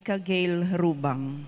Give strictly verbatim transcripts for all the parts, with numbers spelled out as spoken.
Kagil Rubang.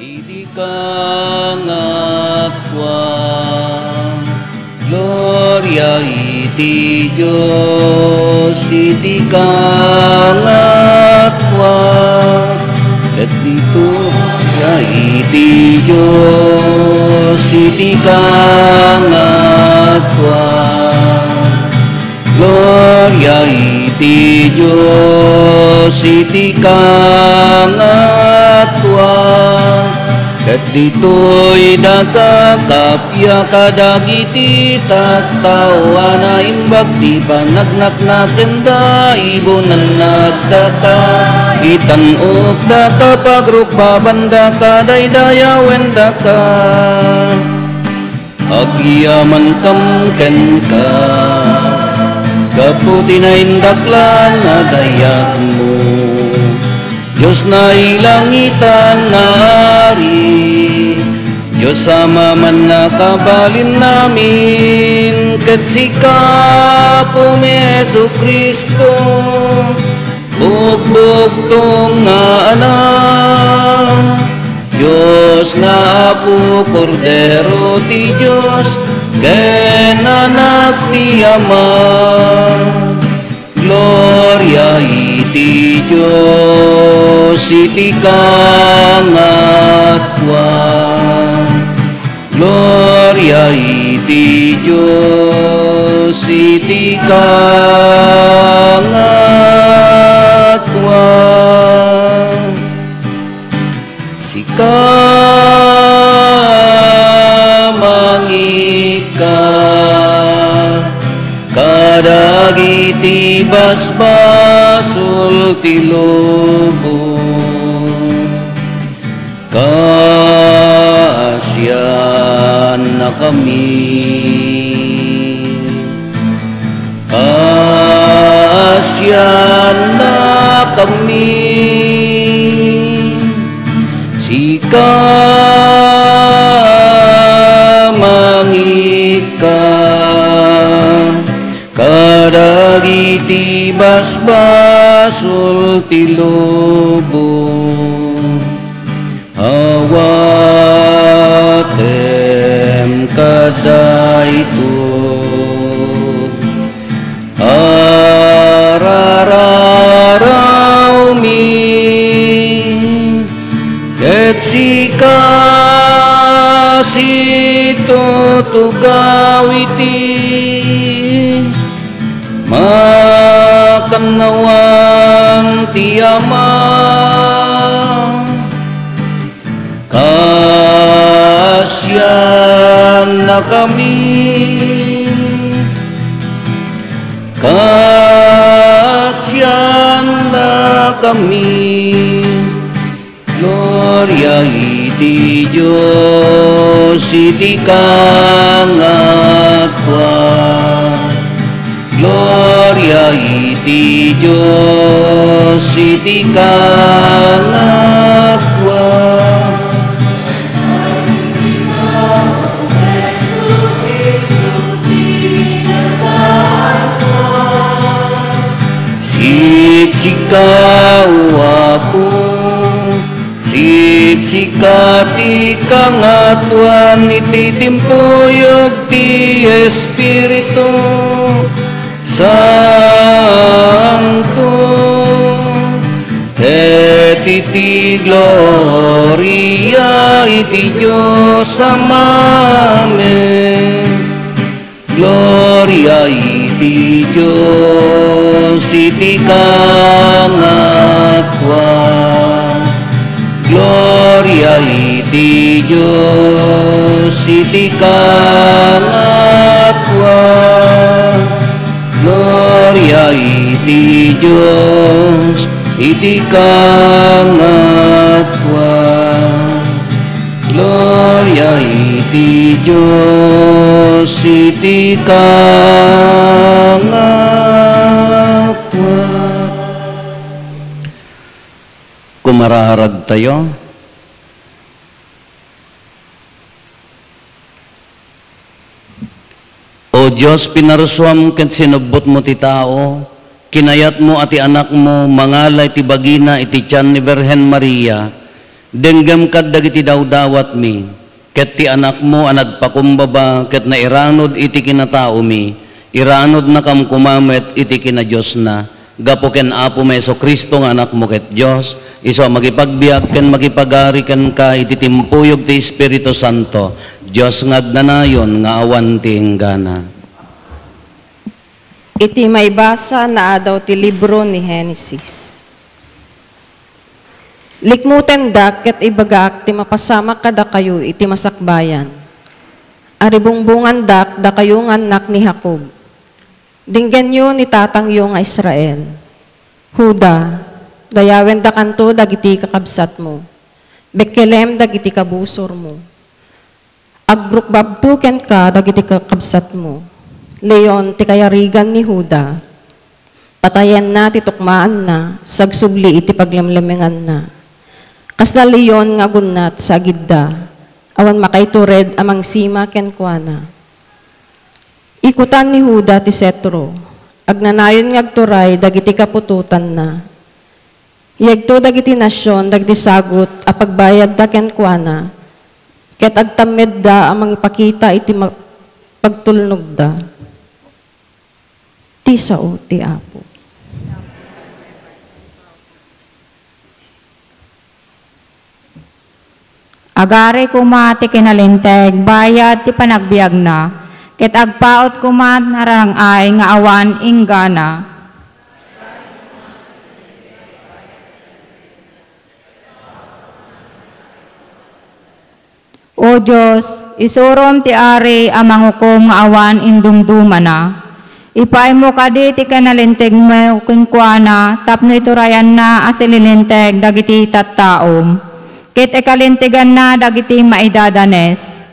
Iti kangatua, gloria iti Dios iti kangatua, ket ditoy iti Dios iti kangatua. Gloria iti Dios iti kangatua. Ket ditoy dagakappia kadagiti tattao a naimbag ti panagnaknakenda, ibunennakdaka, itan-okdaka, pagrukbabandaka, daydayawendaka. Agyamankam kenka, gapu ti naindaklan a dayagmo, Dios nailangitan nga Ari, Dios Ama, mannakabalinnamin, ket sika, Apom Jesu-Cristo, bugbugtong nga Anak, Dios nga Apo, Kordero ti Dios, ken Anak ti Ama. Gloria iti Dios iti kangatua. Gloria iti Dios iti kangatua. Sika, mangika kadagiti basbasol ti lubong. Kaasiannakami. Kaasiannakami. Sika, mangika kadagiti basbasol ti lubong. Awatem kadayto, arararawmi, ket sika situtugaw iti makannawan ti Ama. Kaasiannakami. Kaasiannakami. Gloria iti Dios iti kangatua. Gloria iti Dios iti kangatua. Sika, O Apo, sika ti kangatuan iti timpuyog ti Espiritu Santo, ket iti gloria iti Dios Amamin. Gloria iti Dios iti kangatua. Gloria iti Dios iti kangatua. Gloria iti Dios iti kangatua. Gloria iti Dios iti kangatua. Kumararagtayo. O Dios, pinarsuam ket sinubbotmo ti tao, kinayatmo a ti Anakmo mangala iti bagina iti tian ni Birhen Maria, Denggem kad dagiti dawdawatmi, ket ti Anakmo a nagpakumbaba ket nairanud iti kinataomi, iranudnakam koma met iti kinadiosna, gapu ken Apomi Jesu-Cristo nga Anakmo ket Dios, isu a makipagbiag ken makipagari kenka iti timpuyog ti Espiritu Santo, Dios nga agnanayon nga awan ti inggana. Iti maibasa nga adaw ti libro ni Genesis. Likmutendak ket ibagaak ti mapasamak kadakayo iti masakbayan. Aribungbongandak dakayo nga annak ni Jacob. Denggenyo ni tatangyo nga Israel. Juda, dayawendakanto dagiti kakabsatmo. Betlehem dagiti kabusormo. Agrukbabto kenka dagiti kakabsatmo. Leon ti kayarigan ni Juda. Patayenna ti tukmaanna, sagsubli iti paglemlemenganna. Kasla leon nga agunnat sa agidda, awan makaitured a mangsima kenkuana. Ikutan ni Juda ti setro, agnanayon nga agturay dagiti kaputotanna. Yegto dagiti nasion dagiti sagut a pagbayadda kenkuana, ket agtammedda a mangipakita iti ma-, pagtulnogda. Ti sao ti Apo. Agari koma ti kinalinteg bayat ti panagbiagna, ket agpaut koma ti rang-ay nga awan inggana. O Dios, isurom ti ari a mangukom nga awan indumdumana. Ipaaymo kadi ti kinalintegmo kenkuana tapno iturayanna a sililinteg dagiti tattaom, ket ikalinteganna dagiti maidadanes.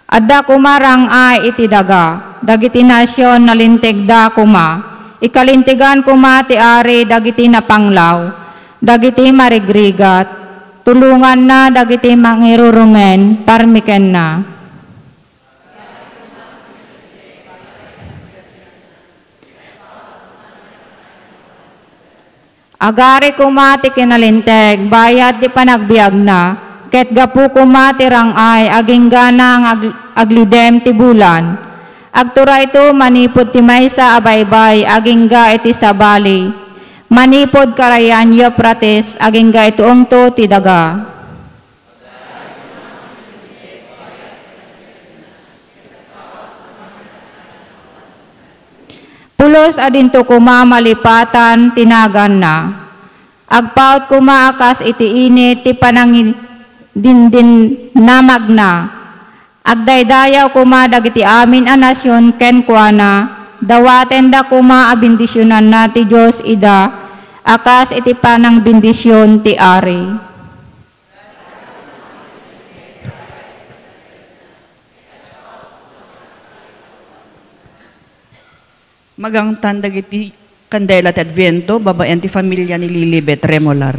Adda koma rang-ay iti daga, dagiti nasion nalintegda koma. Ikalintegan koma ti ari dagiti napanglaw, dagiti marigrigat. Tulonganna dagiti mangirurumen, parmekenna. Agari koma ti kinalinteg bayat ti panagbiagna, ket gapu koma ti rang-ay agingga nga ag-, aglidem ti bulan. Agturayto manipud ti maysa a baybay agingga iti sabali, manipud karayan Eufrates agingga iti ungto ti daga. Pulos a dinto koma malipatan ti naganna. Agpaut koma a kas iti init ti panangidindinnamagna. Agdaydayaw koma dagiti amin a nasion kenkuana, dawatenda koma a bendisionanna ti Dios ida a kas iti panangbendision ti ari. Magangtan dagiti kandela ti Adviento babaen ti familia ni Lilibet Remolar.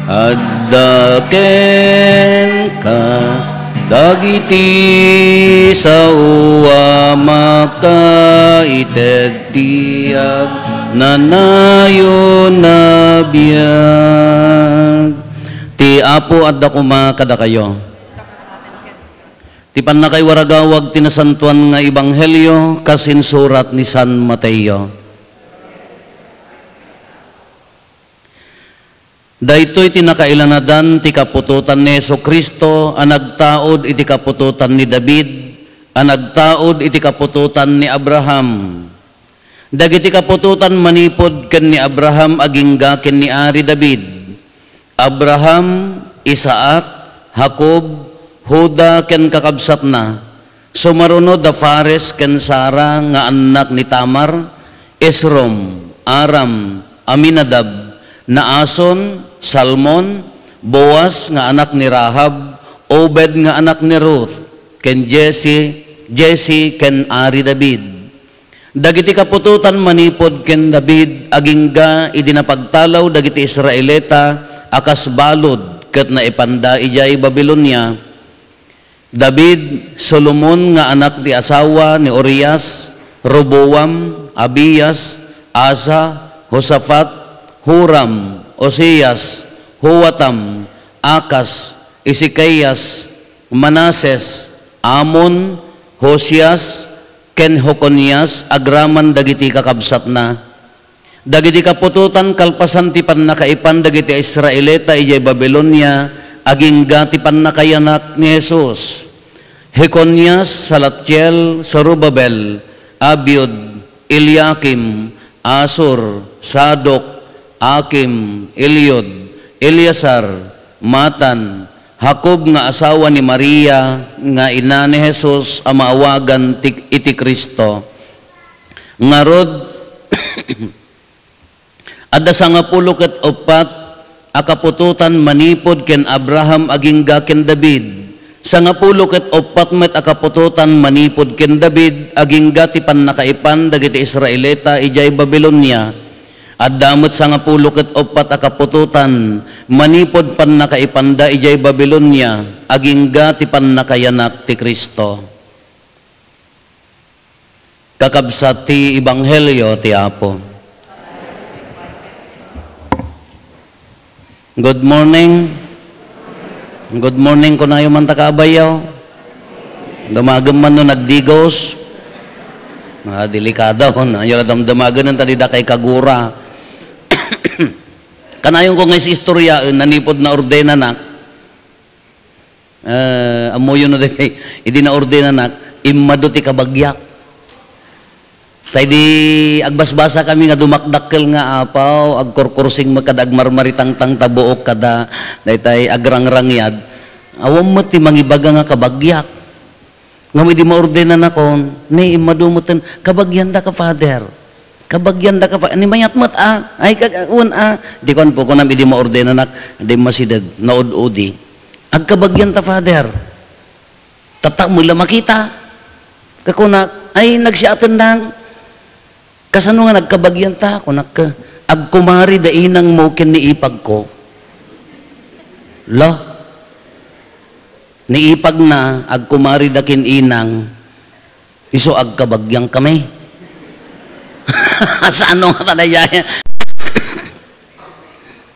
Adda kenka dagiti sao a makaited ti agnanayon a biag. Ti Apo adda koma kadakayo. Ti pannakaiwaragawag ti nasantoan nga ebanghelio kas insurat ni San Mateo. Daytoy ti nakailanadan ti kaputotan ni Jesu-Cristo a nagtaud iti kaputotan ni David, a nagtaud iti kaputotan ni Abraham. Dagiti kaputotan manipud ken ni Abraham agingga ken ni Ari David, Abraham, Isaac, Jacob, Juda ken kakabsatna, sumaruno da Fares ken Sara nga annak ni Tamar, Esrom, Aram, Aminadab, Naason, Salmon, Boaz nga anak ni Rahab, Obed nga anak ni Ruth, ken Jesse, Jesse ken Ari David. Dagiti kaputotan manipud ken David agingga idi napagtalaw dagiti Israelita a kas balud ket naipanda idiay Babilonia. David, Solomon nga anak ti asawa ni Urias, Roboam, Abias, Asa, Josafat, Huram, Osias, Joatam, Akas, Ezekias, Manases, Amon, Josias, ken Jeconias agraman dagiti kakabsatna. Dagiti kaputotan kalpasan ti pannakaipan dagiti Israelita idiay Babilonia agingga ti pannakayanak ni Jesus. Jeconias, Salatiel, Zorobabel, Abiud, Eliakim, Asor, Sadok, Akim, Eliud, Eleazar, Matan, Jacob nga asawa ni Maria nga ina ni Jesus a maawagan ti, iti Cristo. Ngarud, adda sangapulo ket uppat a kaputotan manipud ken Abraham agingga ken David. Sangapulo ket uppat met a kaputotan manipud ken David agingga ti pannakaipan dagiti Israelita idiay Babilonia. Adda met sangapulo ket uppat a kaputotan manipud pannakaipanda idiay Babilonia agingga ti pannakayanak ti Cristo. Kakabsat ti ebanghelio ti Apo. Good morning. Good morning kunayo man ta kabayyo. Dumagem man no nagdigos. Ah, delikado. Ayo la damdamagen ta dida kay kagura. Kanayon ko nga is-istoryaen, nanipod naordenanak. Eh, ammoyo no daytoy, idi naordenanak, immadu ti kabagiak. Ta idi agbasbasa kami nga dumakdakkel nga apaw, agkurkursing met kada agmarmaritangtang ta buok kada daytay agrangrangyad. Awan met ti mangibaga nga kabagiak. Ngem idi maordenanakon, ni immadu metten, "Kabagiandaka, Father. Kabagiandaka, Fa-," ni mayat met, a. Ay, kag-, un, a. Di kuan po, kunam idi maordenanak, di masideg, naud-udi. "Agkabagianta, Father. Tatta, met la makita." Kakunak, "Ay, nagsiaten lang." "Kasano nga nagkabagianta?" kunak, "Agkumari da inangmo ken ni ipagko." La? Ni ipagna, agkumari da ken inang, isu agkabagian kami. Saan no nga ta daydiay?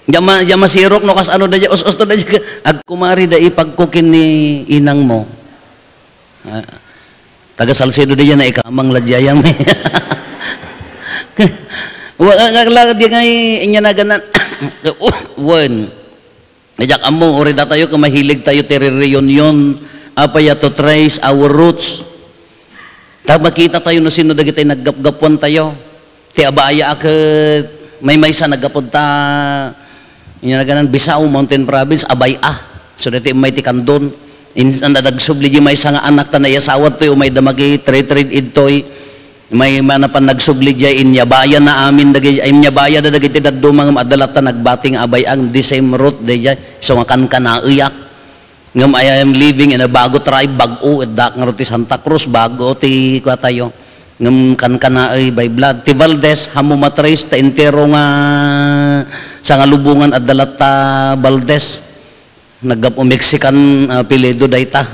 Diak ma-, diak masirok no kasano daydiay, us-, usto daydiay, agkumari da ipagko ken ni inangmo. Ah, taga Salcedo daydiay, naikamang la daydiay. Wa-, nga, nga, nga, di ngay, inya naganan. Wen. Diak ammo, uray datayo ket mahilig tayo ti re-reunion. Apay a to trace our roots. Ta makita tayo no sino dagiti naggapgapuan tayo. Ti abaya a ket maymaysa naggapu ta, inya naganan, Bisao, Mountain Province, abay a. So, dati may ti Candon. In, anda nagsubli di maysa nga anak ta naiyasawa toy, umay da maki trade-trade idtoy. May manapan nagsubli diay, inyabaya na amin dagi, inyabaya da dagiti dadduma ngem adda latta nagbati nga abay ang the same root daydiay. So nga kankanaeyak. Ngem I am living in a bago tribe, bag-o, addak ngarud ti Santa Cruz, bag-o ti kua tayo. Ngem kankanaey by blood. Ti Valdez, hammo matrace ta entero nga Sangalubongan adda latta Valdez. Naggapu Mexican, ah, apelyido dayta.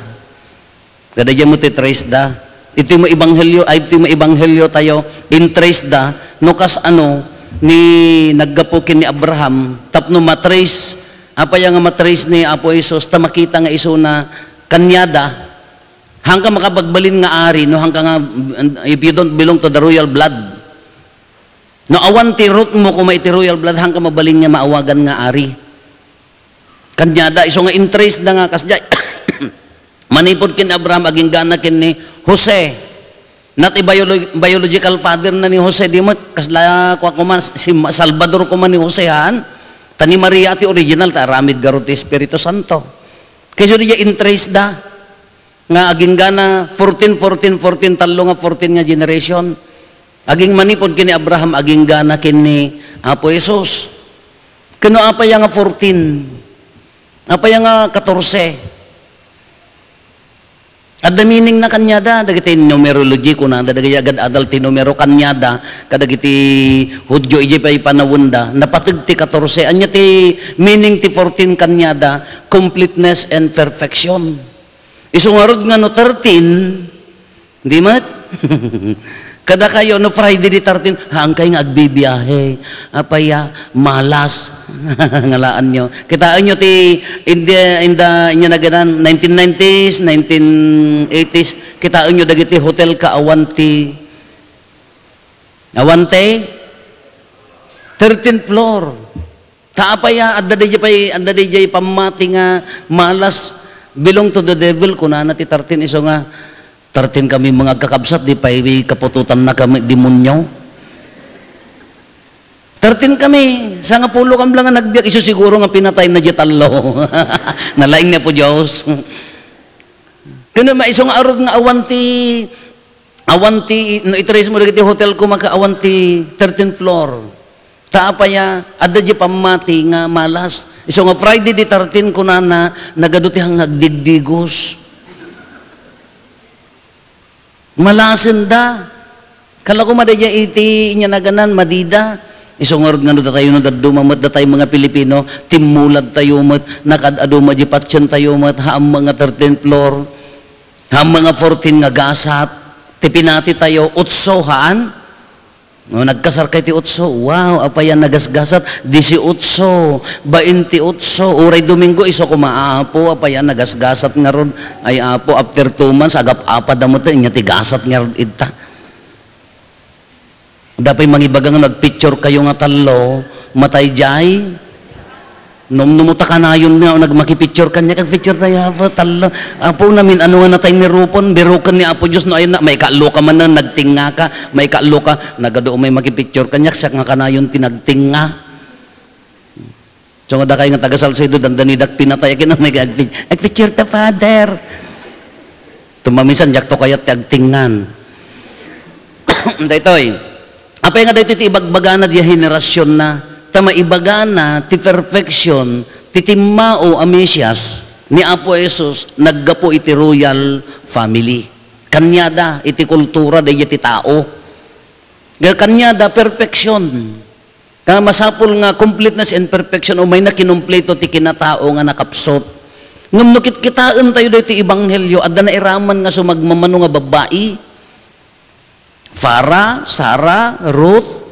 Kada diay mo ti trace da. Iti mo ebanghelyo, ay, iti mo ebanghelyo tayo, in-trace da, no kas ano, ni naggapu ken ni Abraham, tapno matrace, apay nga matrace ni Apo Jesus, ta makita nga isuna, kaniada, haanka makapagbalin nga ari, no haanka nga, if you don't belong to the royal blood. No awan ti root mo koma iti royal blood, haanka mabalin nga maawagan nga ari. Kaniada, isu nga in-trace da nga kasdiay. Manipud ken Abraham, aginggana ken ni Jose. Not a biolo-, biological father na ni Jose, di met, kasla, kua koma, si Ma-, Salvador koma ni Jose, han? Ta ni Maria ti original, ta aramid garud ti Espiritu Santo. Kayso di in-trace da, nga aginggana fourteen, fourteen, fourteen, tallo nga fourteen nga generation. Aging manipud ken ni Abraham, aginggana ken ni Apo Jesus. Ken no apay nga fourteen? Apay nga katorse? Adda meaning na kaniada, dagiti numerology, kunada, dagiti agad-adal ti numero kaniada, kadagiti Judio, idiay pay panawenda, napateg ti katorse. Ania ti meaning ti fourteen kaniada? Completeness and perfection. Isu ngarud nga no thirteen, di met? Kadakayo, no Friday di thirteen, haankay nga agbibiahe. Apay a, malas. Ngalaanyo. Kitaenyo ti, in the, in the, inya naganan, nineteen nineties, nineteen eighties, kitaenyo dagiti hotel ka awan ti, awan ti, thirteenth floor. Ta apay a, adda diay pay, adda diay pammati nga malas, belong to the devil, kunana ti thirteen, isu nga, "Thirteen kami mga agkakabsat, di pay kaputotanna kami demonyo." Thirteen kami, sangapulo kami lang nga nagbiag, isu siguro nga pinatay na diay tallo. Nalaing ni Apo Dios. Ken no maisu nga arud nga awan ti, awan ti, no i-trace mo dagiti hotel ko, maka awan ti thirteenth floor. Ta apay a, adda diay pammati nga malas. Isu nga Friday di thirteen, kunana, nagadu ti hang-, agdigdigos. Malasenda. Kala ko madi diay iti inya naganan, madida. Isu ngarud nga no datayo no dadduma met, datay mga Pilipino, timmulad tayo met, nakaad-adu met diay patien tayo met, haam nga thirteenth floor, haam nga fourteen nga gasat, ti pinati tayo, otso, haan? No, nagkasar kay ti otso, wow, apay a nagasgasat, disiotso, baintiotso, uray Domingo, isu koma, Apo, apay a nagasgasat ngarud, ay Apo, after two months, agap-apad a met, inya ti gasat ngarud ita. Adda pay mangibaga nga nagpicture kayo nga tallo, matay diay. Numnum ta kanayon nga nagmakipicture kaniak, agpicture tayo, Apo, tallo. Apo, namin-ano nga natay ni Rupon, biruken ni Apo Dios, no, ay na, maikaallo ka manen, nagtinga ka, maikaallo ka, nagadu may makipicture kaniak, siak nga kanayon ti nagtinga. So, nga dakay nga taga Salcedo, dandanidak pinatay, akin ang nag-, agpi-, agpicture ta, Father. Tumaminsan, diak to kayat ti agtingan. Daytoy. Apay nga daytoy ti ibagbagana diay henerasionna, ta maibagana ti perfection, ti timmao a Mesias ni Apo Jesus, naggapu iti royal family. Kaniada, iti kultura, daydiay ti tao. Nga kaniada, perfection. Nga masapul nga completeness and perfection, umayna kinumpleto ti kinatao nga nakapsut. Ngem no kitkitaentayo daytoy ebanghelio, adda nairaman nga sumagmamano nga babbai. Farah, Sarah, Ruth.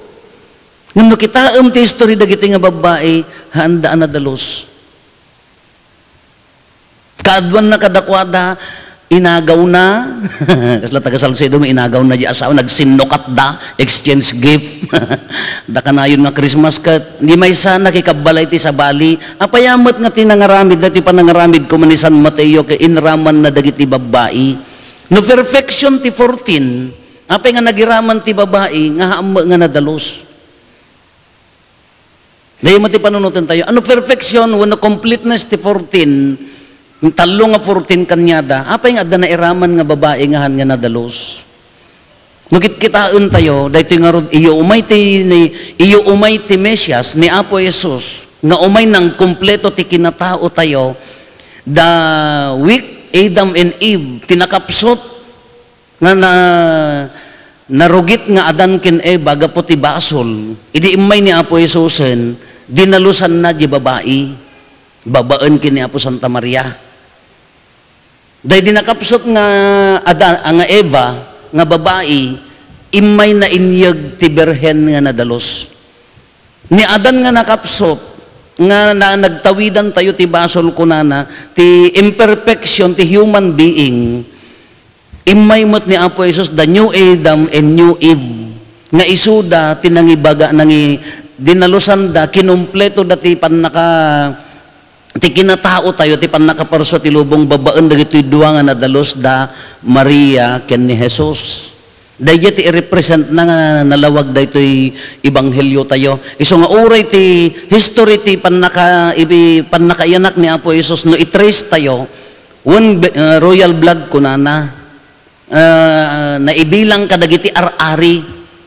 Ngem no kitaem ti history dagiti nga babbai, haanda a nadalus. Kaaduanna kadakuada, inagawna. Kasla taga Salcedo, may inagawna di asawa, nagsinnukatda, exchange gift. Da kanayon nga Christmas ket, di maysa nakikabbalay ti sabali. Apay a met nga ti nangaramid, dati panangaramid ko man ni San Mateo, kay inraman na dagiti babbai. No perfection ti fourteen, apay nga nagiraman ti babai, nga haam nga nadalus. Daytoy met ti panunoten tayo. Ano perfection wenno completeness ti fourteen, tallo nga fourteen kaniada? Apay nga adda nairaman nga babai nga han nga nadalus? No kitkitaen tayo, daytoy ngarud, iyo umay ti, ni, iyo umay ti Mesias, ni Apo Jesus, nga umay nangkumpleto ti kinatao tayo, the weak Adam and Eve, ti nakapsut, nga na, narugit nga Adan ken Eva gapu ti basol, idi immay ni Apo Jesusen, dinalusanna di babai, babaen ken ni Apo Santa Maria. Daydi nakapsut nga Adan, a, nga Eva, nga babai, immayna inyeg ti Birhen nga nadalus. Ni Adan nga nakapsut, nga na, nagtawidantayo ti basol, kunana, ti imperfection ti human being, immay met ni Apo Jesus, the new Adam and new Eve, nga isuda ti nangibaga, nangi-, dinalusanda, kinumpleto da ti pannaka-, ti kinataotayo, ti pannakaparsua ti lubong babaen dagitoy dua nga nadalus da Maria ken ni Jesus. Daydiay ti i-represent na nga nalawag daytoy ebangheliotayo. Isu nga uray ti history ti pannaka-, ibi-, pannakaiyanak ni Apo Jesus, no i-trace tayo, wen be-, ah, royal blood kunana, ah, naibilang kadagiti ar-ari,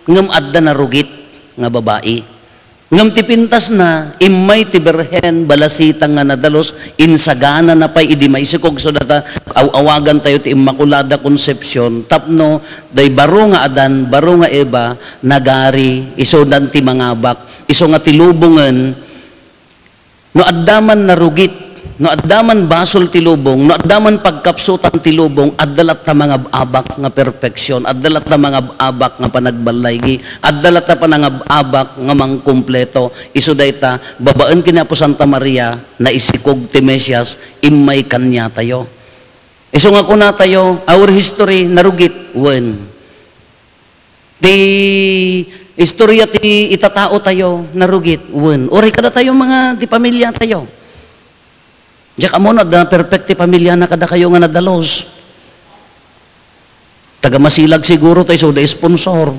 ngem adda narugit nga babai. Ngem ti pintasna, immay ti Birhen, balasitang nga nadalus, insaganana pay idi maisikog, so data, aw-awagantayo ti Immaculada Concepcion, tapno day baro nga Adan, baro nga Eva, nagari, isudan ti mangabak, isu nga ti lubongen, no adda man narugit, no adda man basol ti lubong, no adda man pagkapsutan ti lubong, adda latta mangab-abak nga perfeksyon, adda latta mangab-abak nga panagballaygi, adda latta panangab-abak nga mangkumpleto. Isu dayta, babaen ken ni Apo Santa Maria, naisikog ti Mesias, immay kaniatayo. Isu nga kunatayo, our history, narugit, wen. Ti istorya ti itataotayo, narugit, wen. Uray kadatayo, mga, ti pamiliatayo. Diak ammo no adda perfect ti pamiliana kadakayo nga nadalus. Taga Masilag siguro tayo, so da sponsor.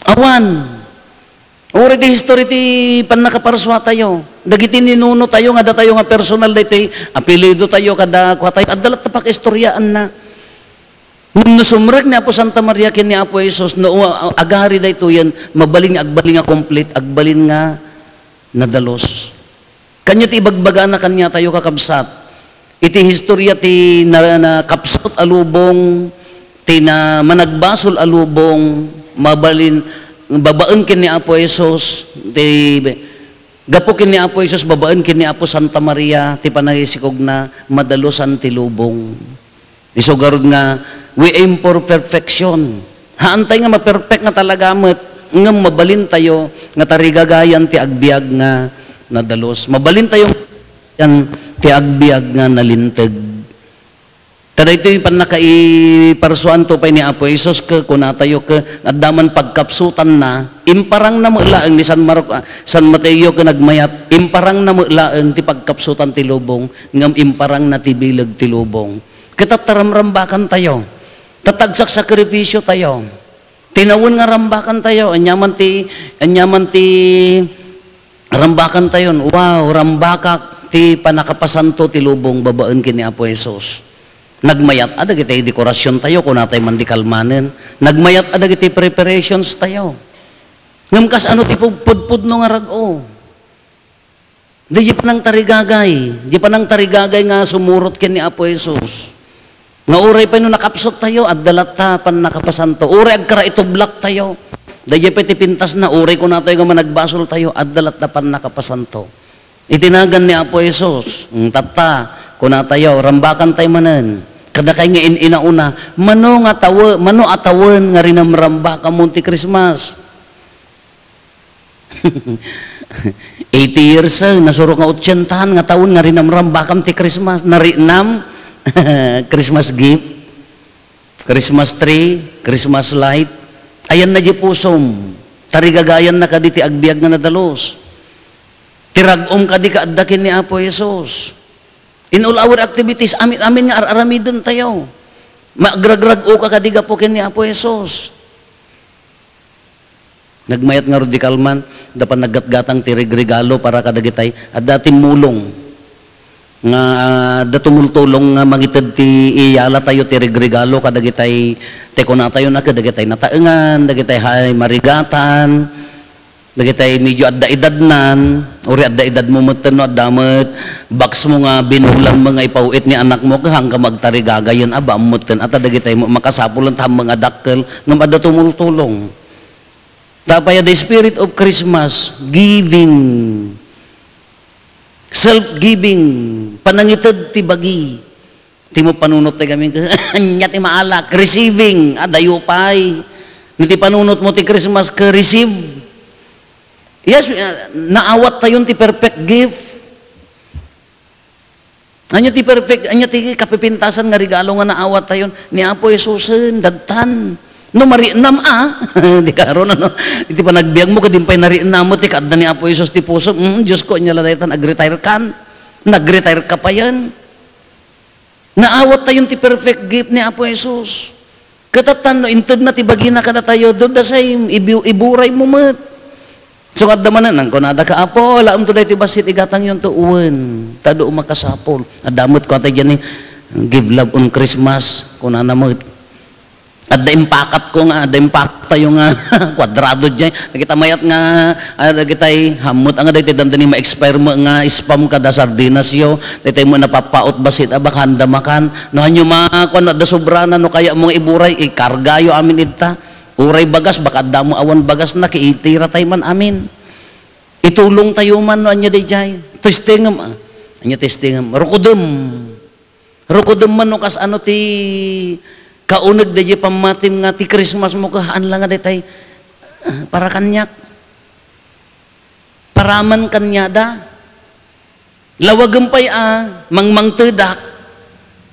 Awan. Uray ti history ti pannakaparsuatayo. Dagiti ninunotayo nga datayo nga personal daytoy apelyidotayo kada kuatayo. Adda latta pakistoryaanna. Ngem no sumrek ni Apo Santa Maria ken ni Apo Jesus, no, uh, agari daytoyen, mabalin nga agbalin nga complete, agbalin nga nadalus. Kaniat ti ibagbagana kaniatayo, kakabsat. Iti historia ti na, nakapsut a lubong, ti na, managbasol a lubong, mabalin, babaen ken ni Apo Jesus, ti, gapu ken ni Apo Jesus, babaen ken ni Apo Santa Maria, ti panangisikogna, madalusan ti lubong. Isu garud nga, we aim for perfection. Haantay nga maperfect nga talaga met, ngem mabalintayo nga tarigagayan ti agbiag nga nadalus. Mabalintayo yan ti agbiag nga nalinteg. Ta daytoy pannakaiparsuanto pay ni Apo Jesus, ke, kunatayo, ke, adda man pagkapsutanna, imparangna met laeng ni San Marco, ah, San Mateo, ke nagmayat, imparangna met laeng ti pagkapsutan ti lubong, ngem imparangna ti bileg ti lubong. Ket tatta ramrambakantayo. Tatta agsaksakrifisiotayo. Tinawen nga rambakantayo. Aniaman ti, aniaman ti rambakantayon. Wow, rambakak ti panakapasanto ti lubong babaen ken ni Apo Jesus. Nagmayat a dagiti dekorasiontayo, kunatay man di kalmanen. Nagmayat a dagiti preparationstayo. Ngem kasano ti pud-, pudpudno nga rag-o? Di, di panangtarigagay, di panangtarigagay nga sumurot ken ni Apo Jesus. Nga uray pay no nakapsuttayo, adda latta pannakapasanto. Uray agkaraitublaktayo. Daydiay pay ti pintasna, uray kunatayo nga managbasoltayo, adda latta pannakapasanto. Iti nagan ni Apo Jesus, "Mm, tatta," kunatayo, rambakantayo manen. Kadakay nga in-inauna, mano nga tawe-, mano a tawen nga rinamrambakamon ti Christmas? Eighty years, eh, nasurok nga otsentahan nga taon nga rinamrambakam ti Christmas. Narinam, Christmas gift, Christmas tree, Christmas light. Ayanna di pusom. Tarigagayanna kadi ti agbiag nga nadalus. Ti rag-om kadi kaadda ken ni Apo Jesus. In all our activities, amin, amin nga ar-aramidentayo. Maagragrag-o ka kadi gapu ken ni Apo Jesus. Nagmayat ngarud di kalman, adda pannaggatgatang ti regregalo para kadagitay, adda timmulong nga, ah, adda tumultulong nga mangited ti iyalatayo ti regregalo kadagitay, ti kunatayo na kadagitay nataengan, dagitay hay marigatan, dagitay medyo adda edadnan, uri adda edadmo metten no adda met boxmo nga binulanmo nga ipaw-it ni anakmo, kahanka magtarigagayen, aba, metten, ata dagitay mo, makasapulen ta hammeng a dakkel, ngem adda tumultulong. Ta apay a the spirit of Christmas, giving, self-giving, panangited ti bagi. Ti mo panunot ti gamin ka, anya ti maalak, receiving, adayo pay. No ti panunot mo ti Christmas ka, receive. Yes, uh, naawat tayon ti perfect gift. Anya ti perfect, anya ti kapipintasan nga regalo nga naawat tayon ni Apo Jesusen, dadtan. No, marinam a. Di karon, ano? Iti panagbiag mo, kadin pay narinam mo, ti kaadda ni Apo Jesus ti puso. Mm, Diyos ko, anya la daytan, agretire kan. Nagretire ka pa yan. Naawat tayon ti perfect gift ni Apo Jesus. Ket tattan no intedna ti bagina kadatayo, do the same, ibi-, iburay mo met. So, adda manen, nang kunada ka, "Apo, laem to daytoy bassit, igatang yon to." Wen, ta do makasapul. Adda met ko atay diyan eh, "Give love on Christmas," kunana met. Adda impakat ko nga, adda impakat tayo nga, kwadrado diyan. Nakita mayat nga, ah, dagitay, hamot, anga daytoy dandani ma-expire mo nga spam kada sardinas yo. Daytoy mo napapaot bassit, aba, kanda makan. No, hanyo ma-, kuwan, adda sobrana, no, kaya mo nga iburay, ikarga yo amin idta. Uray bagas, baka adda mo awan bagas na, kiitira tayo man amin. Itulong tayo man no anya dayjay. Testingem, ah. Anya testingem? Rukodem. Rukodem man no kas ano ti kauneg dayjay pammatim nga ti Christmas mo kahaan la nga daytay, ah, para kaniak. Paraman kaniada. Lawagem pay a mangmangtedak.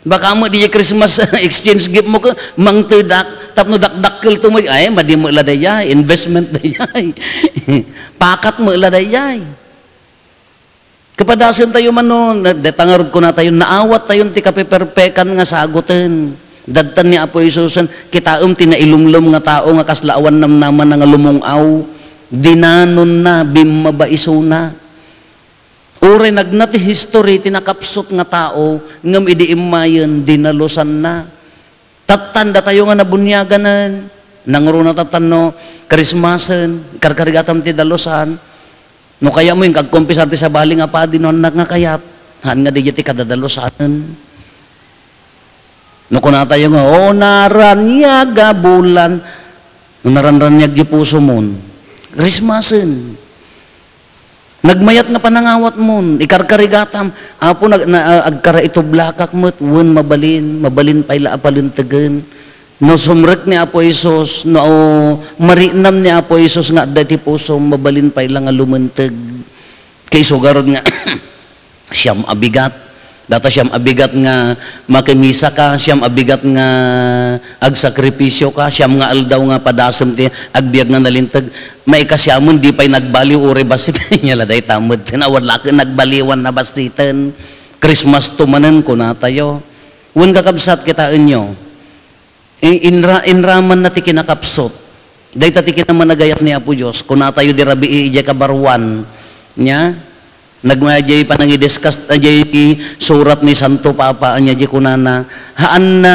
Baka met di Christmas exchange gift mo ka, mangtedak. Tapno dakdakkel to mo, ay, madi mo la dayjay, investment dayjay. Pakat mo la dayjay. Kapadasen tayo man no, na-, deta nga rugkuna tayo, naawat tayon ti kapeperpekan nga sagoten. Dadtan ni Apo Jesusen, kitaem ti nailumlom nga tao nga kasla awan namnamana nga lumung-aw. Dinanonna, bimmaba isuna. Uray nagna ti history ti nakapsut nga tao, ngem idi immayen, dinalusanna. Tattan datayo nga nabuniaganen, nangruna tattan no Krismasen, ikarkarigatam ti dalusan. No kaya mo, yung kagkumpisar ti sabali nga padi, no annak nga kayat, haan nga di ti kadadalusanen. No kunatayo nga, "O, naraniag a bulan," no naranraniag di pusomon, Krismasen. Nagmayat nga panangawatmon, ikarkarigatam, "Apo, nag-, na-, agkaraitublakak met," wen mabalin, mabalin pay la a palentegen. No sumrek ni Apo Jesus, no marinam ni Apo Jesus nga adda iti pusom, mabalin pay la nga lumenteg. Kaisugarod nga, siam a bigat. Data siam a bigat nga makimisa ka, siam a bigat nga agsakripisyo ka, siam nga aldaw nga padasem ti agbiag nga nalinteg. Maikasiamon, di pay nagbaliw, uray bassit. Nya la dayta met, awan la ket nagbaliwan na bassiten. Christmas to manen, kunatayo. Wen, kakabsat, kitaenyo. I-, inra-, inraman na ti kinakapsut. Dayta ti kinamanagayat ni Apo Dios. Kunatayo di rabii idiay kabaruan. Nya? Nagma-, diay panangidiscuss, ah, diay surat ni Santo Papa, anya di kunana, haan na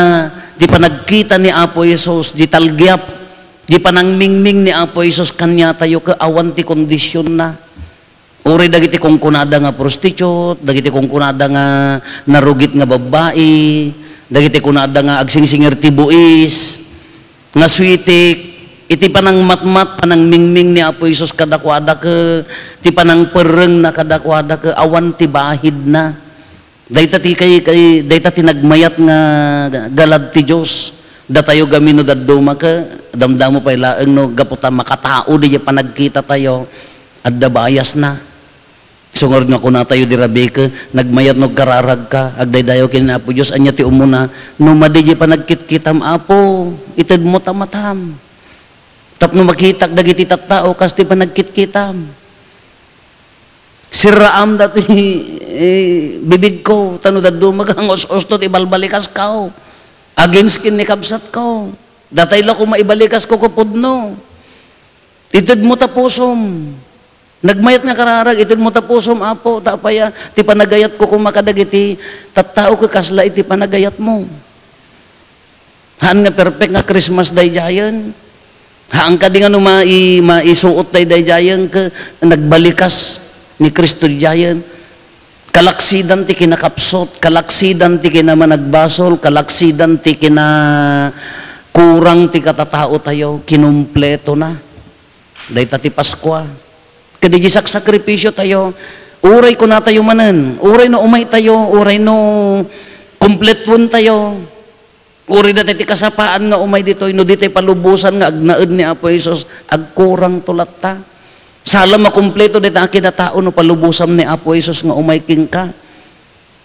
di panagkita ni Apo Jesus, di talgiap, di panangmingming ni Apo Jesus kaniatayo, ket awan ti kondisionna. Uray dagiti kunkunada nga prostitute, dagiti kunkunada nga narugit nga babbai, dagiti kunada nga agsingsingir ti buis, nga suitik, iti panangmatmat, panangmingming ni Apo Jesus kadakuada, ket ti panangperrengna kadakuada, ket awan ti bahidna. Dayta ti kay, kay, dayta ti nagmayat nga galad ti Dios. Datayo gamin no dadduma ket damdamo pay laeng no gapu ta makatao diay panagkita tayo, adda biasna. Isu ngarud nga kunatayo di rabii ket, nagmayat no agkararag ka, agdaydayaw ken ni Apo Dios, ania ti umuna? No madi diay panagkitkitam, Apo, itedmo ta matam. Tapno makitak dagiti tattao kas ti panagkitkitam. Sirraam datoy, eh, bibigko, ta no dadduma nga us-usto ti balbalikasko. Against ken ni kabsatko. Datay la koma ibalikasko ket pudno. Itedmo ta pusom. Nagmayat nga kararag, itedmo ta pusom, Apo, ta apay a ti panagayatko koma kadagiti tattao ket kasla iti panagayatmo. Haan nga perfect nga Christmas daydiayen. Haan kadi nga no mai-, maisuot tayo daydiayen ket nagbalikas ni Cristo daydiayen. Kalaksidan ti kinakapsut, kalaksidan ti kinamanagbasol, kalaksidan ti kinakurang ti katatao tayo, kinumpleto na. Dayta ti Paskua. Ket idiay saksakripisio tayo, uray kuna tayo manen, uray no umay tayo, uray no kumpletuen tayo, uray dayta ti kasapaan nga umay ditoy, no di tayo palubosan nga agnaed ni Apo Jesus, agkurang to latta. Sala makumpleto dayta a kinatao no palubosam ni Apo Jesus nga umay kenka.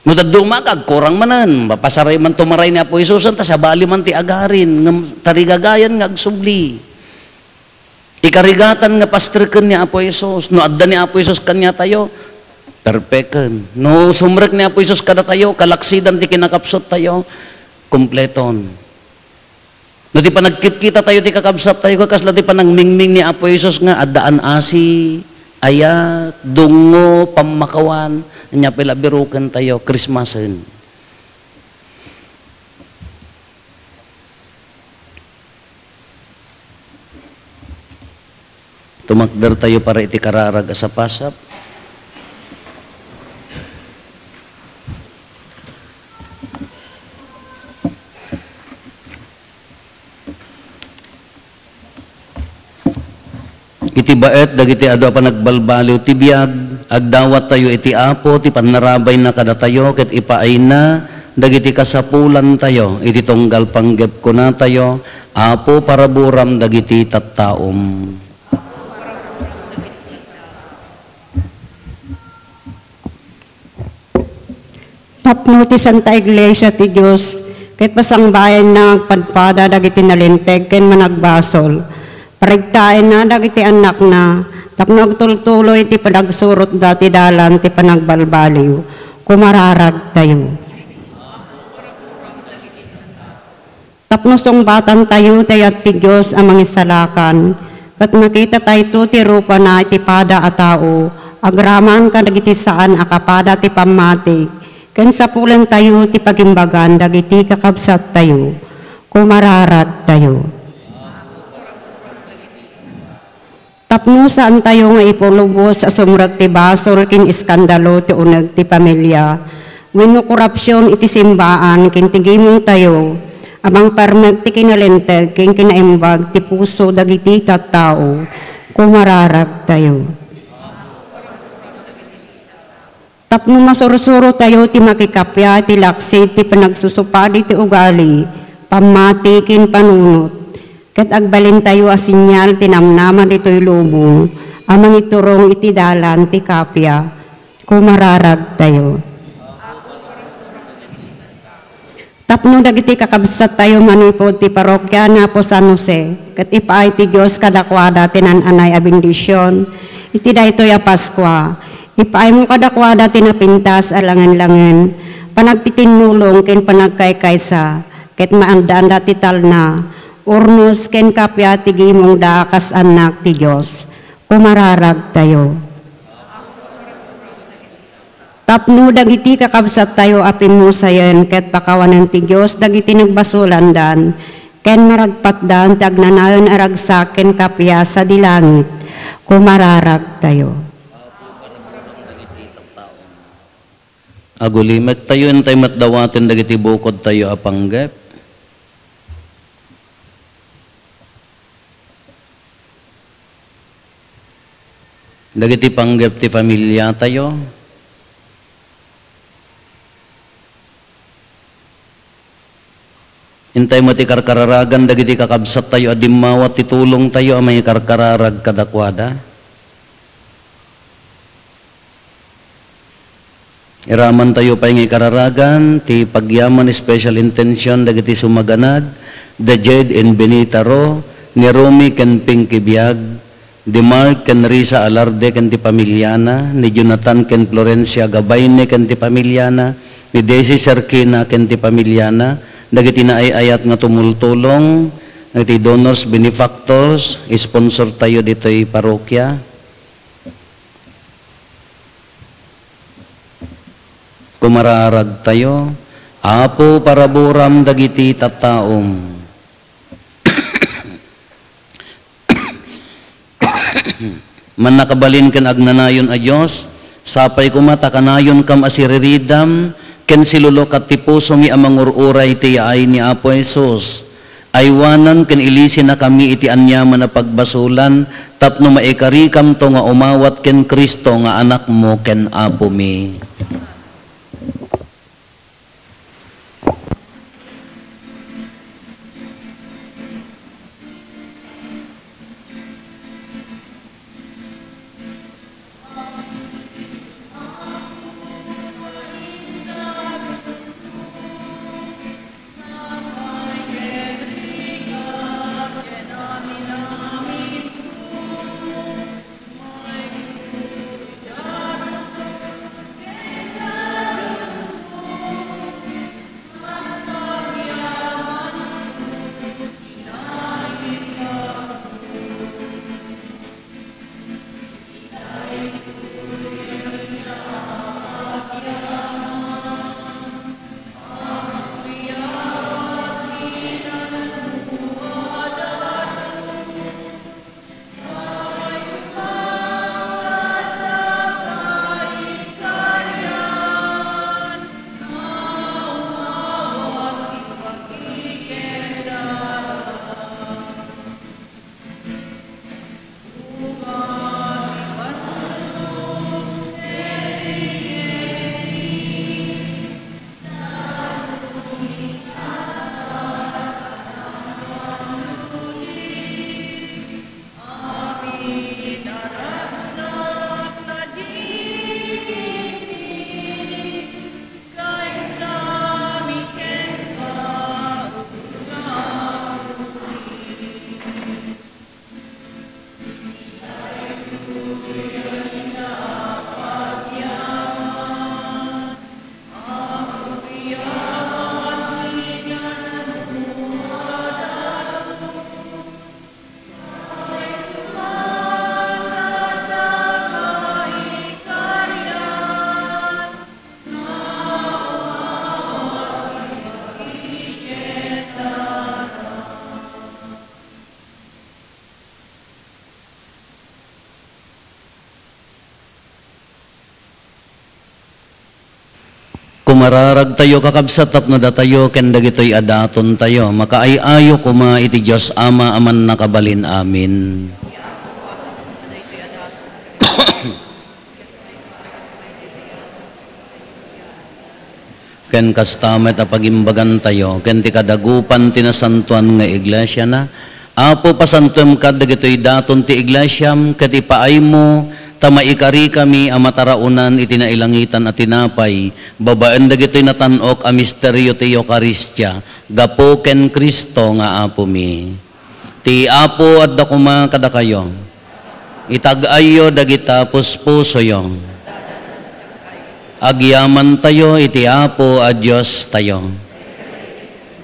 No dadduma ka, agkurang manen, mapasaray man tumaray ni Apo Jesus, ta sabali man ti agarin, ngem tarigagayan nga agsubli. Ikarigatan nga pastreken ni Apo Jesus. No adda ni Apo Jesus kaniatayo, perpeken. No sumrek ni Apo Jesus kadatayo, kalaksidan ti kinakapsut tayo, kumpleton. No ti panagkitkita tayo ti kakabsat tayo, kasla ti panagmingming ni Apo Jesus nga addaan asi, ayat, dungo, pammakawan, ania pay la biruken tayo, Christmasen. Tumakder tayo para iti kararag a sapasap. Iti baet dagiti adu a panagbalbaliw ti biag, agdawat tayo iti Apo ti pannarabayna kadatayo ket ipaayna dagiti kasapulan tayo iti tunggal panggep kuna tayo, Apo, paraburam dagiti tattaom. Tapno ti Santa Iglesia ti Dios ket pasangbayenna nga agpadpada dagiti nalinteg ken managbasol, paregtaenna dagiti annakna tapno agtultuloy ti panagsurotda ti dalan ti panagbalbaliw, kumararagtayo. Tapno sungbatantayo ti ayat ti Dios a Mangisalakan, ket makitatayto ti rupana iti pada a tao, agraman kadagiti saan a kapada ti pammati, ken sapulentayo ti pagimbagan dagiti kakabsattayo. Kumararagtayo. Tapno saantayo nga ipalubos a sumrek ti basol ken iskandalo ti uneg ti pamilia wenno korupsion iti simbaan ken ti gimongtayo a mangparmek ti kinalinteg ken kinaimbag ti puso dagiti tattao, kumararagtayo. Tapno masursurotayo ti makikappia iti laksid ti panagsusupadi ti ugali, pammati ken panunot, ket agbalintayo a senial ti namnama ditoy lubong a mangiturong iti dalan ti kappia, kumararagtayo. Tapno dagiti kakabsattayo manipud ti parrokia Napo San Jose, ket ipaay ti Dios kadakuada ti naan-anay a bendision iti daytoy a Paskua. Ipaaymo kadakuada ti napintas a langen-langen, panagtitinnulong ken panagkaykaysa, ket maandaanda ti talna, urnos ken kappia ti gimongda a kas annak ti Dios. Kumararagtayo. Tapno dagiti kakabsattayo a pimmusayen ket pakawanen ti Dios dagiti nagbasolandan ken maragpatdan ti agnanayon a ragsak ken kappia sadi langit, kumararagtayo. Agulimektayo, intay met dawaten dagiti bukodtayo a panggep. Dagiti panggep ti familiatayo. Intay met ikarkararagan dagiti kakabsattayo a dimmawat ti tulongtayo a mangikarkararag kadakuada. Iramantayo pay nga ikararagan ti pagyaman special intention dagiti sumaganad, da Jade and Benita Ro, ni Romy ken Pinky Biag, di Mark ken Risa Alarde ken ti pamiliana, ni Jonathan ken Florencia Gabayne ken ti pamiliana, ni Desi Serkina ken ti pamiliana, dagiti naay-ayat nga tumultulong, dagiti donors, benefactors, sponsor tayo ditoy parokya. Kumararag tayo. Apo, paraburam dagiti tattaom. Mannakabalin ken agnanayon a Dios, sapay koma ta kanayonkam a siriridam ken silulukat ti pusomi a mangur-uray ti yaay ni Apo Jesus. Aywanan ken ilisinakami iti aniaman a pagbasolan tapno maikarikamto nga umawat ken Cristo nga Anakmo ken Apomi. Kumararagtayo, kakabsat, tapno datayo ken dagitoy a datontayo, makaay-ayo koma iti Dios Ama a Mannakabalin. Amen. Ken kasta met a pagimbagantayo ken ti kadagupan ti nasantoan nga iglesiana. Apo, pasantoem kad dagitoy daton ti iglesiam, ket ipaaymo ta maikarikami a mataraonan iti nailangitan a tinapay babaen dagitoy natan-ok a misterio ti Eukaristia gapu ken Cristo nga Apomi. Ti Apo adda koma kadakayo. Itag-ayyo dagita puspusoyo. Agyamantayo iti Apo a Diostayo.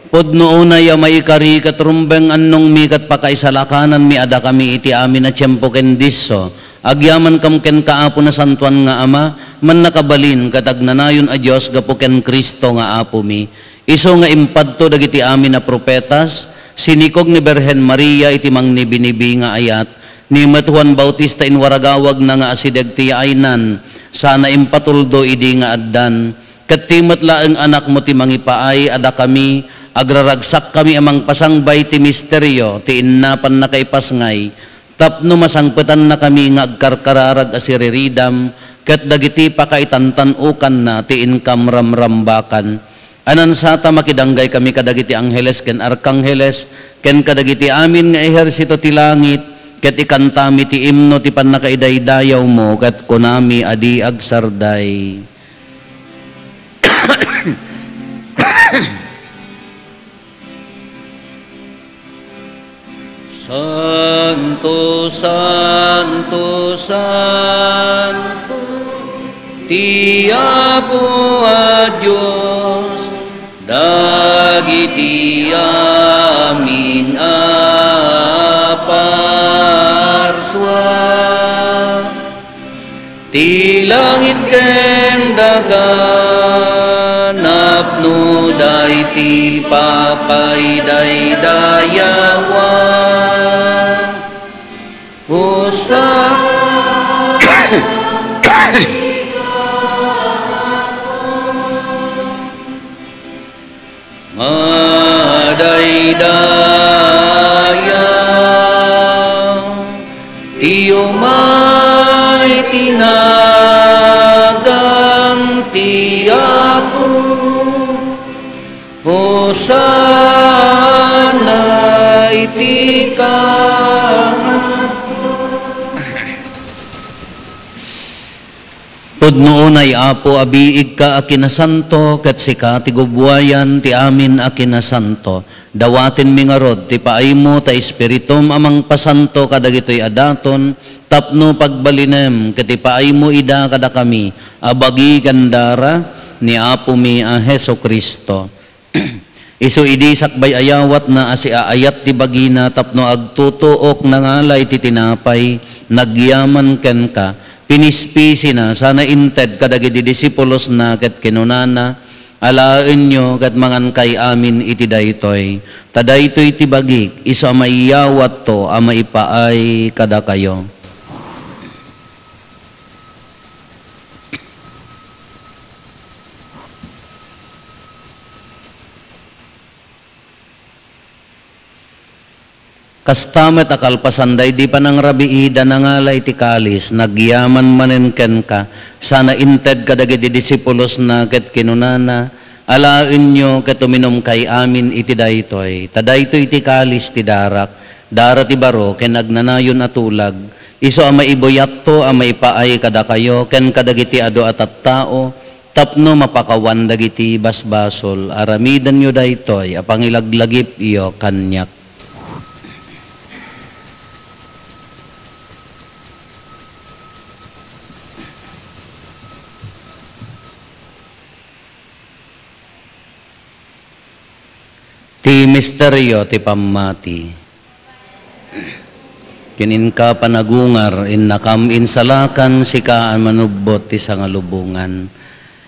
Pudno unay a maikari ket rumbeng annongmi ket pakaisalakananmi a dakami iti amin a tiempo ken disso. Agyamankam kenka, Apo, Nasantoan nga Ama, Mannakabalin ket Agnanayon a Dios gapu ken Cristo nga Apomi. Isu nga impadto dagiti amin a profetas, sinikog ni Birhen Maria iti mangnibinibi nga ayat, ni met Juan Bautista inwaragawagna nga asideg ti yaaynan, sana impatuldo idi nga addan. Ket ti met laeng Anakmo ti mangipaay a dakami, agraragsakkami a mangpasangbay ti misterio ti inna pannakaipasngay, tapno masangpetannakami nga agkarkararag a siriridam ket dagiti pakaitantan-okanna ti inkam ramrambakan. Anansata, makidanggay kami kadagiti angheles ken arkangheles ken kadagiti amin nga ehersito ti langit, ket ikantami ti imno ti pannakaidaydayawmo, ket kunami a di agsarday. Santo, santo, santo, ti Apo a Dios, dagiti amin a parsua. Ti langit ken daga, napnoda iti pakaidaydayawan. Hosanna. Madayda Pudno unay, Apo, a biigka a kinasanto, ket sika ti gubuayan ti amin a kinasanto. Dawatenmi ngarud ti paaymo ta Espiritum a mangpasanto kadagitoy a daton tapno pagbalinem ket ipaaymo ida kadakami a bagi ken dara ni Apomi a Jesu-Cristo. Isu idi sakbay ayawatna a siaayat ti bagina tapno agtutuok, nangala iti tinapay, nagyaman kenka, pinispisina sana inted kadagiti disipulosna ket kinunana, "Alaenyo ket mangankay amin iti daytoy, ta daytoy ti bagik, isu a maiyawatto a maipaay kadakayo." Kasta met a kalpasan daydi panangrabiida, nangala iti kalis, nagyaman manen kenka, sana inted kadagiti disipulosna ket kinunana, "Alaenyo ket uminumkay amin iti daytoy, ta daytoy ti kalis ti darak, dara ti baro ken agnanayon a tulag, isu a maibuyatto a maipaay kadakayo ken kadagiti adu a tattao, tapno mapakawan dagiti basbasol. Aramidenyo daytoy a pangilaglagipyo kaniak." Ti misterio ti pammati. Ken inka panagungar, innakam insalakan, sika a manubbot ti sangalubongan.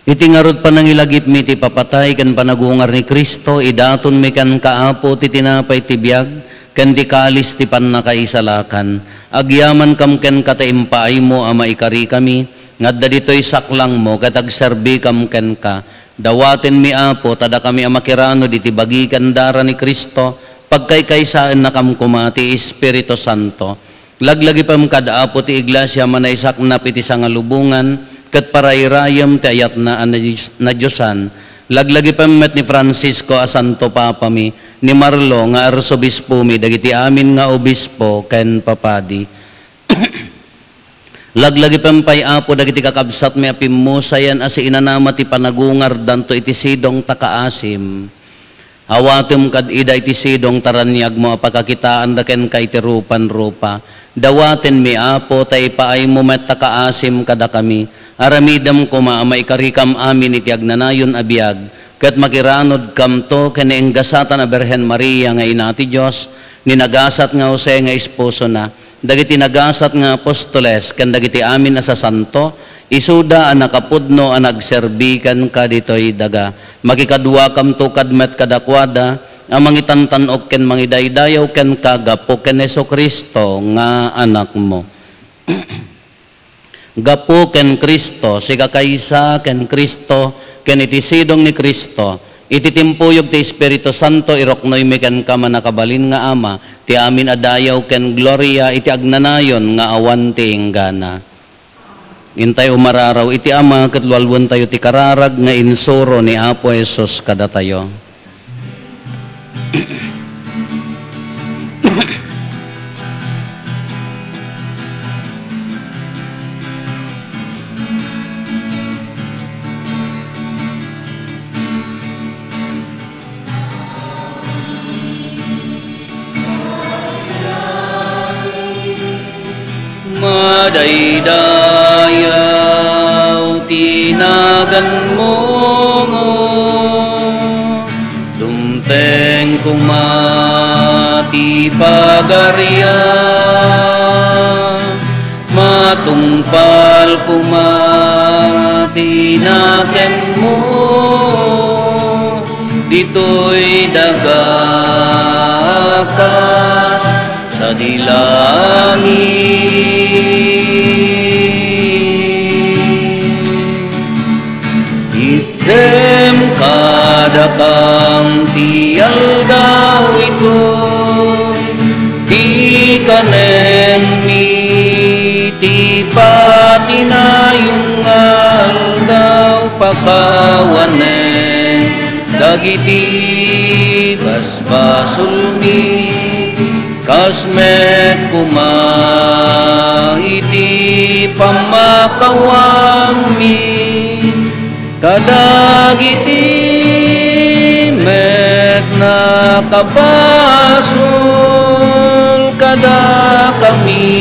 Iti ngarud panangilagipmi ti ipapatay ken panagungar ni Cristo, idatonmi kenka, Apo, ti tinapay ti biag ken ti kalis ti pannakaisalakan. Agyamankam kenka ta impaaymo a maikarikami nga adda ditoy saklangmo ket agserbikam kenka. Dawatenmi, Apo, ta dakami a makiranod iti bagi ken dara ni Cristo, pagkaykaysaennakam koma ti Espiritu Santo. Laglagipem kad, Apo, ti iglesia a manaysaknap iti sangalubongan ket parairayem ti ayatna a nadios-, nadiosan. Laglagipem met ni Francisco a Santo Papami, ni Marlo nga Arsobispomi, dagiti amin nga obispo ken papadi. Laglagipem pay, Apo, dagiti kakabsatmi a pimmusayan a siinanama ti panagungardanto iti sidong ta kaasim. Awatem kad ida iti sidong ta raniagmo a pakakitaanda kenka iti rupan rupa. Dawatenmi, Apo, ta ipaaymo met ta kaasim kadakami. Aramidem koma a maikarikam amin iti agnanayon a biag, ket makiranodkamto ken ni enggasatan a Birhen Maria nga Ina ti Dios, ni nagasat nga Jose nga esposona, dagiti nagasat nga apostoles, ken dagiti amin a sasanto, isuda a nakapudno a nagserbi kenka ditoy daga. Makikaduakamto kad met kadakuada a mangitantan-ok ken mangidaydayaw kenka gapu ken Jesu-Cristo nga Anakmo. Gapu ken Cristo, sikakaysa ken Cristo, ken iti sidong ni Cristo, iti timpuyog ti Espiritu Santo, iruknoymi kenka, mannakabalin nga Ama, ti amin a dayaw ken gloria iti agnanayon nga awan ti inggana. Intay umararaw iti Ama ket lualuentayo ti kararag nga insuro ni Apo Jesus kadatayo. Madaydayaw ti naganmo, dumteng koma ti pagarian, matungpal koma ti nakemmo. Ditoy daga kas sadi langit. Itdem kadakam ti aldaw ito, ti kanenmi ti patinayon nga aldaw, pakawanen dagiti basbasolmi, kas met koma iti pammakawan kadagiti met nakabasol kadakami.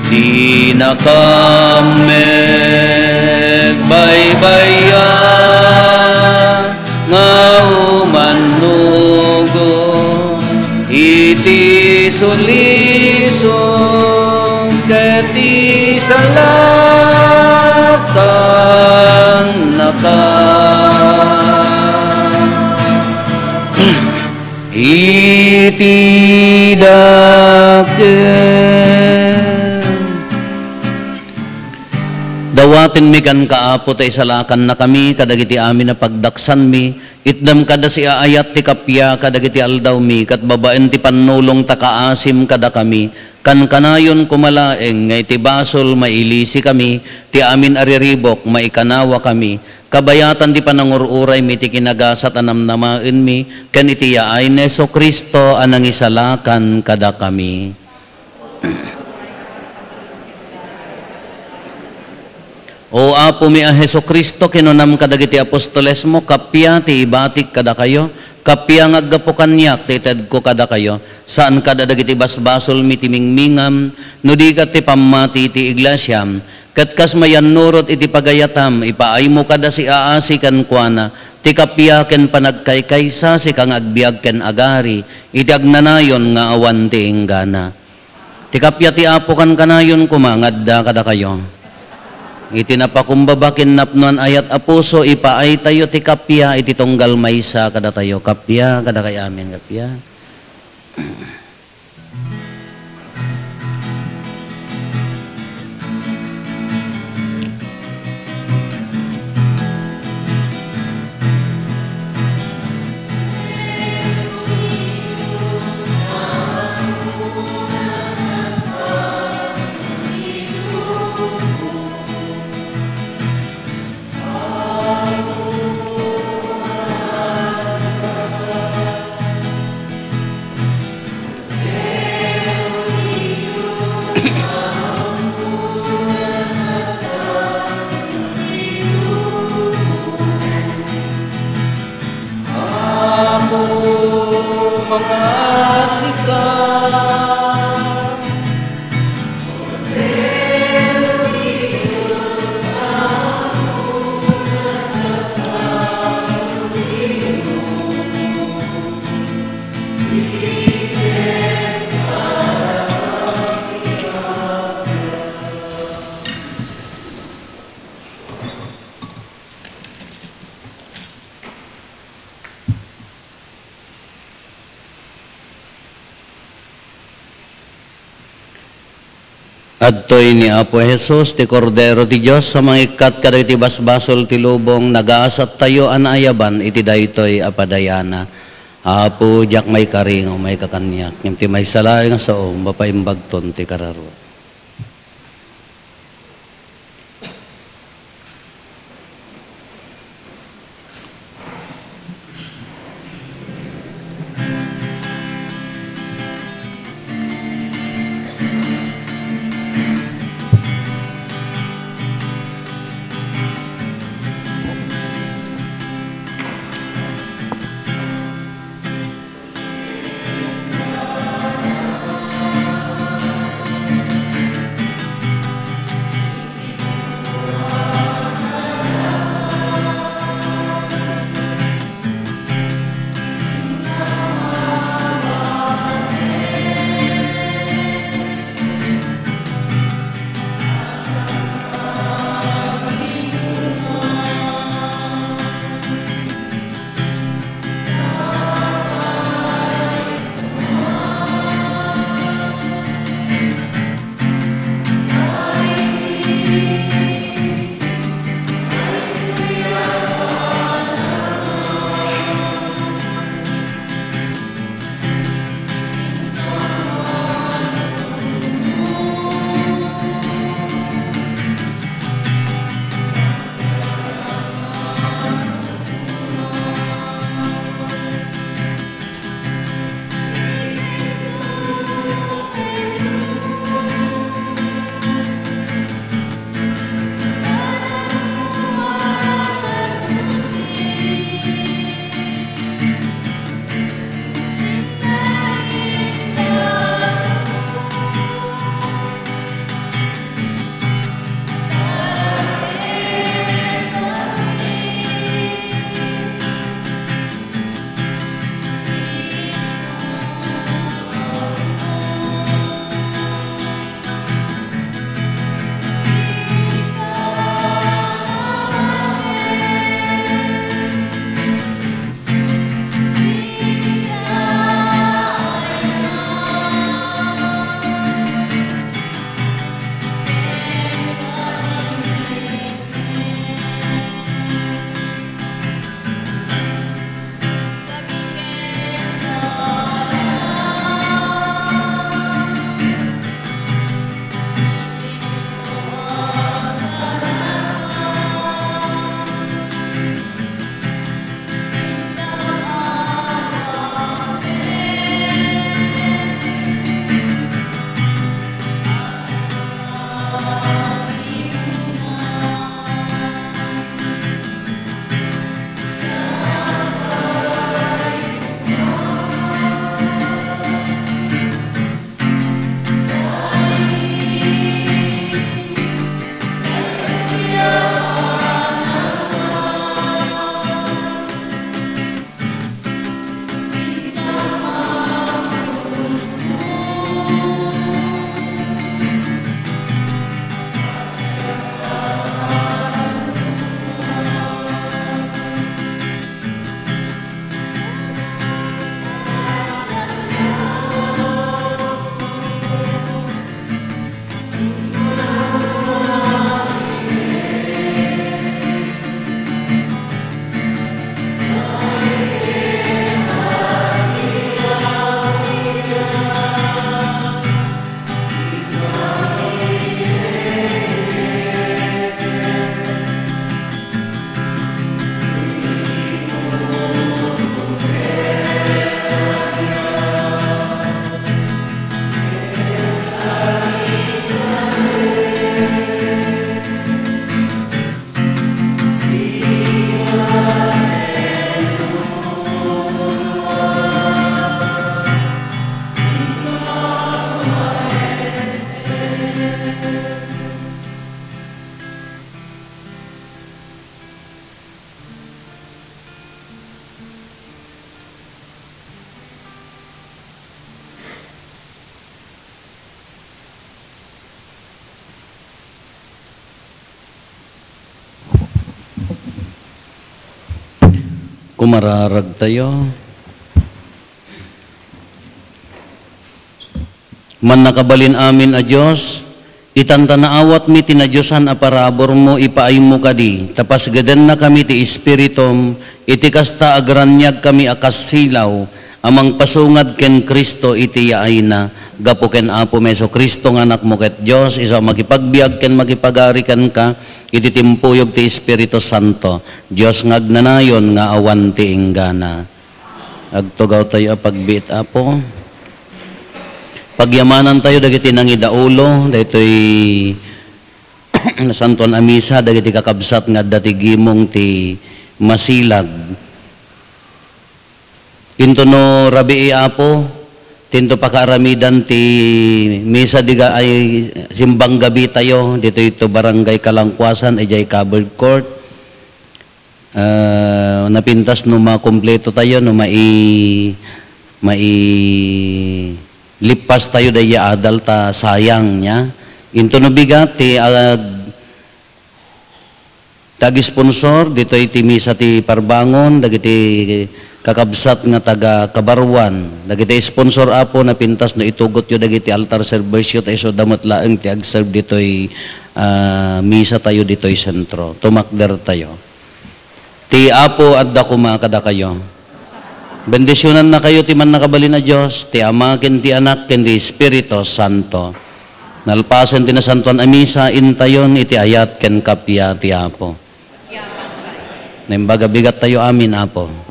Dinakam met baybayan nga umannugo iti sulisog ket isalakannaka iti dakes. Dawatenmi kenka, Apo, ta isalakannakami kadagiti amin a pagdaksanmi. Itdem kada siaayat ti kappia kadagiti aldawmi, ket babaen ti pannulong ta kaasim kadakami. Kankanayon koma laeng nga iti basol, mailisikami, ti amin a riribuk, maikanawakami. Kabayatan ti panangur-uraymi ti kinagasat a namnamaenmi, ken iti yaay ni Jesu-Cristo a nangisalakan kadakami. O Apomi a Jesu-Cristo, kinunam kadagiti apostolesmo, kappia ti ibatik kadakayo, kappia nga aggapu kaniak ti itedko kadakayo, saan kada dagiti basbasolmi ti mingmingam, no di ket ti pammati ti iglesiam, ket kas mayannurot iti pagayatam, ipaaymo kada siaasi kenkuana, ti kappia ken panagkaykaysa, sika nga agbiag ken agari, iti agnanayon nga awan ti inggana. Ti kappia ti Apo kankanayon koma nga adda kadakayo. Iti napakumbaba ken napnoan ayat a puso, ipaaytayo ti kappia iti tunggal maysa kadatayo. Kappia kadakay amin, kappia. Adtoy ni Apo Jesus, ti Kordero ti Dios, a mangikkat kadagiti basbasol ti lubong, nagasattayo a naayaban iti daytoy a padayana. Apo, diak maikari nga umayka kaniak, ngem ti maysa laeng a sao, mapaimbagton ti kararua. Kumararag tayo. Mannakabalin amin a Dios, itan ta naawatmi ti nadiosan a paraburmo, ipaaymo kadi, ta pasgedennakami ti Espiritum, iti kasta agraniagkami a kas silaw a mangpasungad ken Cristo iti yaayna, gapu ken Apomi Jesu-Cristo nga Anakmo ket Dios, isu a makipagbiag ken makipagari kenka iti timpuyog ti Espiritu Santo, Dios nga agnanayon nga awan ti inggana. Agtugaw tayo a pagbiit, Apo. Pagyamanan tayo dagiti nangidaulo, daytoy nasantuan a misa, dagiti kakabsat nga adda ti gimong ti masilag. Into no rabii, Apo, tinto pakaaramidan ti misa diga ay simbang gabi tayo, ditoy to Barangay Kalangkuasan, idiay covered court. Ah, napintas no makumpleto tayo, no mai-, mailippas tayo daydi adal ta sayang nia. Into no bigat ti ag-, ti ag-sponsor ditoy ti misa ti parbangon, dagiti kakabsat nga taga Kabaruan, dagiti sponsor, Apo, napintas no itugotyo dagiti altar servisyo ta isuda met laeng ti agserve ditoy, ah, misa tayo ditoy sentro. Tumakder tayo. Ti Apo adda koma kadakayo. Bendisionannakayo ti Mannakabalin a Dios, ti Ama, ken ti Anak, ken ti Espiritu Santo. Nalpasen ti nasantuan a misa, intayon iti ayat ken kappia ti Apo. Naimbag a bigat tayo amin, Apo.